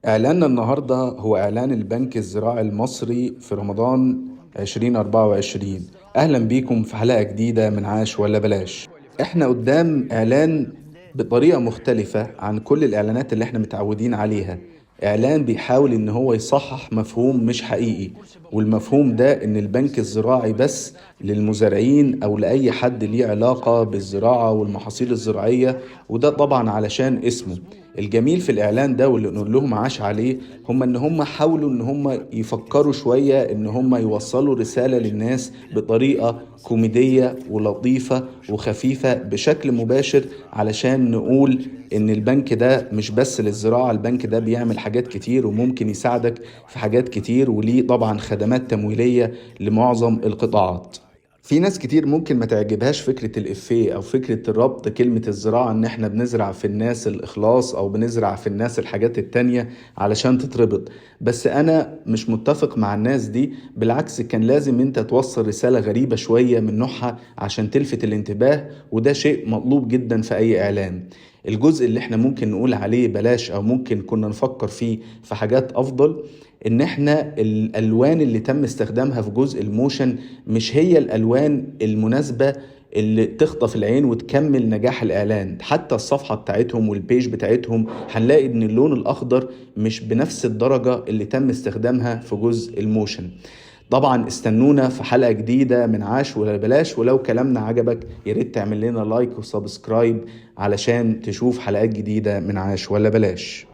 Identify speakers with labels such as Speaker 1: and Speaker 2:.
Speaker 1: إعلاننا النهاردة هو إعلان البنك الزراعي المصري في رمضان 2024. أهلا بيكم في حلقة جديدة من عاش ولا بلاش. إحنا قدام إعلان بطريقة مختلفة عن كل الإعلانات اللي إحنا متعودين عليها. إعلان بيحاول إن هو يصحح مفهوم مش حقيقي، والمفهوم ده إن البنك الزراعي بس للمزارعين أو لأي حد ليه علاقة بالزراعة والمحاصيل الزراعية، وده طبعا علشان اسمه. الجميل في الإعلان ده واللي نقول لهم عاش عليه هم إن هم حاولوا إن هم يفكروا شوية إن هم يوصلوا رسالة للناس بطريقة كوميدية ولطيفة وخفيفة بشكل مباشر، علشان نقول إن البنك ده مش بس للزراعة، البنك ده بيعمل حاجات كتير وممكن يساعدك في حاجات كتير، وليه طبعا خدمات تمويلية لمعظم القطاعات. في ناس كتير ممكن ما تعجبهاش فكرة الإفيه أو فكرة الربط كلمة الزراعة، إن إحنا بنزرع في الناس الإخلاص أو بنزرع في الناس الحاجات التانية علشان تتربط، بس أنا مش متفق مع الناس دي. بالعكس، كان لازم أنت توصل رسالة غريبة شوية من نوعها عشان تلفت الانتباه، وده شيء مطلوب جدا في أي إعلان. الجزء اللي احنا ممكن نقول عليه بلاش أو ممكن كنا نفكر فيه في حاجات أفضل، إن احنا الألوان اللي تم استخدامها في جزء ال motion مش هي الألوان المناسبة اللي تخطف العين وتكمل نجاح الإعلان. حتى الصفحة بتاعتهم وال page بتاعتهم هنلاقي إن اللون الأخضر مش بنفس الدرجة اللي تم استخدامها في جزء ال motion. طبعا استنونا في حلقة جديدة من عاش ولا بلاش، ولو كلامنا عجبك ياريت تعمل لنا like و subscribe علشان تشوف حلقات جديدة من عاش ولا بلاش.